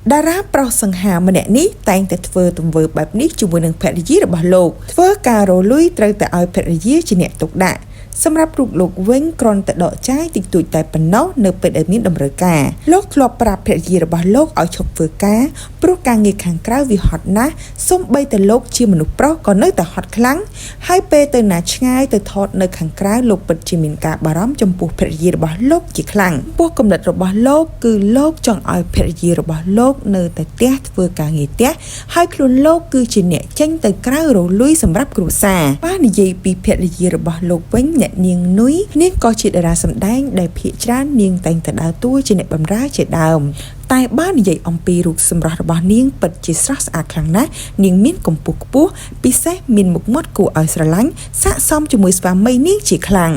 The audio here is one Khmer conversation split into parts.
តារាប្រុសសង្ហាម្នាក់នេះតែងតែធ្វើទង្វើបែបនេះជាមួយនឹងភរិយារបស់លោកធ្វើការរលុយត្រូវតែឲ្យភរិយាជាអ្នកទុកដាក់សម្រាប់រូបលោកវិញគ្រាន់តែដកចាយតិចតួចតែប៉ុណ្ណោះនៅពេលដែលមានតម្រូវការលោកធ្លាប់ប្រាប់ភរិយារបស់លោកឲ្យឈប់ធ្វើការព្រោះការងារខាងក្រៅវាហត់ណាស់សូម្បីតែលោកជាមនុស្សប្រុសក៏នៅតែហត់ខ្លាំងហើយពេលទៅណាឆ្ងាយទៅថតនៅខាងក្រៅលោកពិតជាមានការបារម្ភចំពោះភរិយារបស់លោកជាខ្លាំងពោះគំនិតរបស់លោកគឺលោកចង់ឲ្យភរិយារបស់លោកនៅតែផ្ទះធ្វើការងារផ្ទះហើយខ្លួនលោកគឺជាអ្នកចេញទៅក្រៅរកលុយសម្រាប់គ្រួសារបើនិយាយពីភរិយារបស់លោកវិញអ្នកនាងនុយនាងក៏ជាតារាសម្ដែងដែលភាគច្រើននាងតែងតែដើរតួជាអ្នកបម្រើជាដើមតែបើនិយាយអំពីរូបសម្រស់របស់នាងពិតជាស្រស់ស្អាតខ្លាំងណាស់នាងមានកម្ពស់ខ្ពស់ពិសេសមានមុខមាត់គួរឲ្យស្រឡាញ់ស័ក្តិសមជាមួយស្វាមីនាងជាខ្លាំង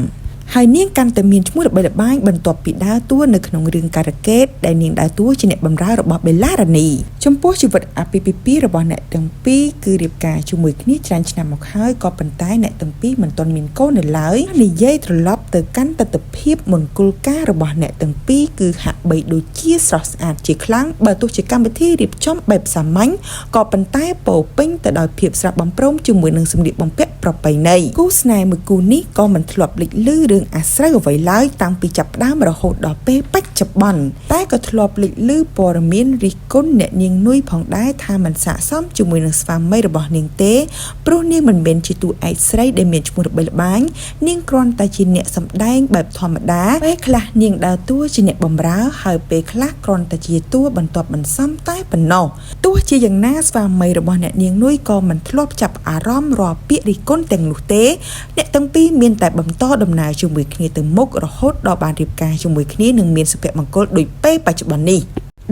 ហើយនាងកាន់តែមានឈ្មោះល្បីល្បាញបន្ទាប់ពីដើរតួនៅក្នុងរឿងការ៉ាកេតដែលនាងដើរតួជាអ្នកបម្រើរបស់បេឡារ៉ានីចំពោះជីវិតអាពាហ៍ពិពាហ៍របស់អ្នកទាំងពីរគឺរៀបការជាមួយគ្នាច្រើនឆ្នាំមកហើយក៏ប៉ុន្តែអ្នកទាំងពីរមិនទាន់មានកូននៅឡើយនិយាយត្រឡប់ទៅកាន់ទិដ្ឋភាពមង្គលការរបស់អ្នកទាំងពីរគឺហាក់បីដូចជាស្រស់ស្អាតជាខ្លាំងបើទោះជាកម្មវិធីរៀបចំបែបសាមញ្ញក៏ប៉ុន្តែពោរពេញទៅដោយភាពស្រស់បំព្រងជាមួយនឹងសម្លៀកបំពាក់ប្រពៃណីគូស្នេហ៍មួយគូនេះក៏មិនធ្លាប់លេចលឺរឿងអាស្រូវអ្វីឡើយតាំងពីចាប់ផ្ដើមរហូតដល់ពេលបច្ចុប្បន្នតែក៏ធ្លាប់លេចលឺព័ត៌មានរិះគន់អ្នកនាងនុយផងដែរថាមិនស័ក្តិសមជាមួយនឹងស្វាមីរបស់នាងទេព្រោះនាងមិនមែនជាតួឯកស្រីដែលមានឈ្មោះល្បីល្បាញនាងគ្រាន់តែជាអ្នកសម្ដែងបែបធម្មតាពេលខ្លះនាងដើរតួជាអ្នកបម្រើហើយពេលខ្លះគ្រាន់តែជាតួបន្ទាប់បន្សំតែប៉ុណ្ណោះទោះជាយ៉ាងណាស្វាមីរបស់អ្នកនាងនុយក៏មិនធ្លាប់ចាប់អារម្មណ៍រាល់ពាក្យរិះគន់ទាំងនោះទេអ្នកទាំងពីរមានតែបន្តដំណើរជាមួយគ្នាទៅមុខរហូតដល់បានរៀបការជាមួយគ្នានិងមានសុភមង្គលដូចពេលបច្ចុប្បន្ននេះ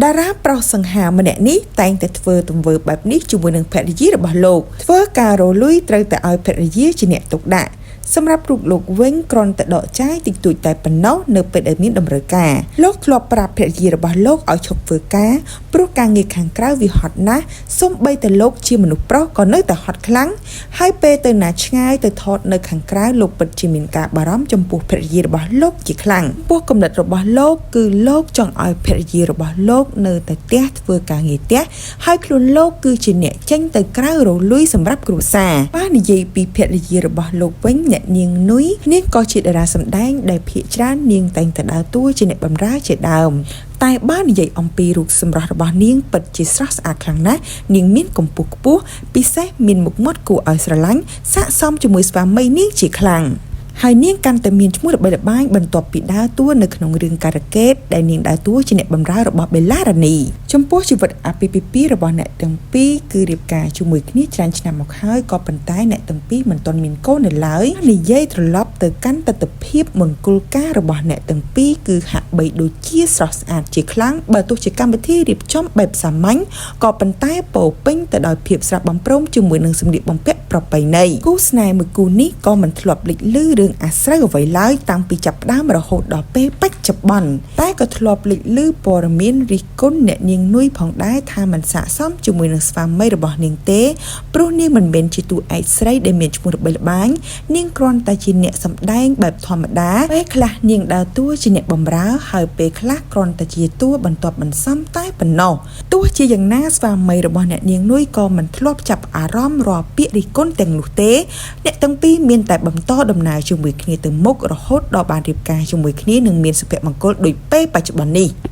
តារាប្រុសសង្ហាម្នាក់នេះតែងតែធ្វើទង្វើបែបនេះជាមួយនឹងភរិយារបស់លោកធ្វើការរលុយត្រូវតែឲ្យភរិយាជាអ្នកទុកដាក់សម្រាប់រូបលោកវិញគ្រាន់តែដកចាយតិចតួចតែប៉ុណ្ណោះនៅពេលដែលមានតម្រូវការលោកធ្លាប់ប្រាប់ភរិយារបស់លោកឲ្យឈប់ធ្វើការព្រោះការងារខាងក្រៅវាហត់ណាស់សូម្បីតែលោកជាមនុស្សប្រុសក៏នៅតែហត់ខ្លាំងហើយពេលទៅណាឆ្ងាយទៅថតនៅខាងក្រៅលោកពិតជាមានការបារម្ភចំពោះភរិយារបស់លោកជាខ្លាំងពោះគំនិតរបស់លោកគឺលោកចង់ឲ្យភរិយារបស់លោកនៅតែផ្ទះធ្វើការងារផ្ទះហើយខ្លួនលោកគឺជាអ្នកចេញទៅក្រៅរកលុយសម្រាប់គ្រួសារបើនិយាយពីភរិយារបស់លោកវិញអ្នកនាងនុយនាងក៏ជាតារាសម្ដែងដែលភាគច្រើននាងតែងតែដើរតួជាអ្នកបម្រើជាដើមតែបើនិយាយអំពីរូបសម្រស់របស់នាងពិតជាស្រស់ស្អាតខ្លាំងណាស់នាងមានកម្ពស់ខ្ពស់ពិសេសមានមុខមាត់គួរឲ្យស្រឡាញ់ស័ក្តិសមជាមួយស្វាមីនាងជាខ្លាំងហើយនាងកាន់តែមានឈ្មោះល្បីល្បាញបន្ទាប់ពីដើរតួនៅក្នុងរឿងការ៉ាកេតដែលនាងដើរតួជាអ្នកបម្រើរបស់បេឡារ៉ានីចំពោះជីវិតអាពាហ៍ពិពាហ៍របស់អ្នកទាំងពីរគឺរៀបការជាមួយគ្នាច្រើនឆ្នាំមកហើយក៏ប៉ុន្តែអ្នកទាំងពីរមិនទាន់មានកូននៅឡើយនិយាយត្រឡប់ទៅកាន់ទិដ្ឋភាពមង្គលការរបស់អ្នកទាំងពីរគឺហាក់បីដូចជាស្រស់ស្អាតជាខ្លាំងបើទោះជាកម្មវិធីរៀបចំបែបសាមញ្ញក៏ប៉ុន្តែពោរពេញទៅដោយភាពស្រស់បំព្រងជាមួយនឹងសម្លៀកបំពាក់ប្រពៃណីគូស្នេហ៍មួយគូនេះក៏មិនធ្លាប់លេចលឺរឿងអាស្រូវអ្វីឡើយតាំងពីចាប់ផ្ដើមរហូតដល់ពេលបច្ចុប្បន្នតែក៏ធ្លាប់លេចលឺព័ត៌មានរិះគន់អ្នកនាងនុយផងដែរថាមិនស័ក្តិសមជាមួយនឹងស្វាមីរបស់នាងទេព្រោះនាងមិនមែនជាតួឯកស្រីដែលមានឈ្មោះល្បីល្បាញនាងគ្រាន់តែជាអ្នកសម្ដែងបែបធម្មតាពេលខ្លះនាងដើរតួជាអ្នកបម្រើហើយពេលខ្លះគ្រាន់តែជាតួបន្ទាប់បន្សំតែប៉ុណ្ណោះទោះជាយ៉ាងណាស្វាមីរបស់អ្នកនាងនុយក៏មិនធ្លាប់ចាប់អារម្មណ៍រាល់ពាក្យរិះគន់ទាំងនោះទេអ្នកទាំងពីរមានតែបន្តដំណើរជាមួយគ្នាទៅមុខរហូតដល់បានរៀបការជាមួយគ្នានិងមានសុភមង្គលដូចពេលបច្ចុប្បន្ននេះ។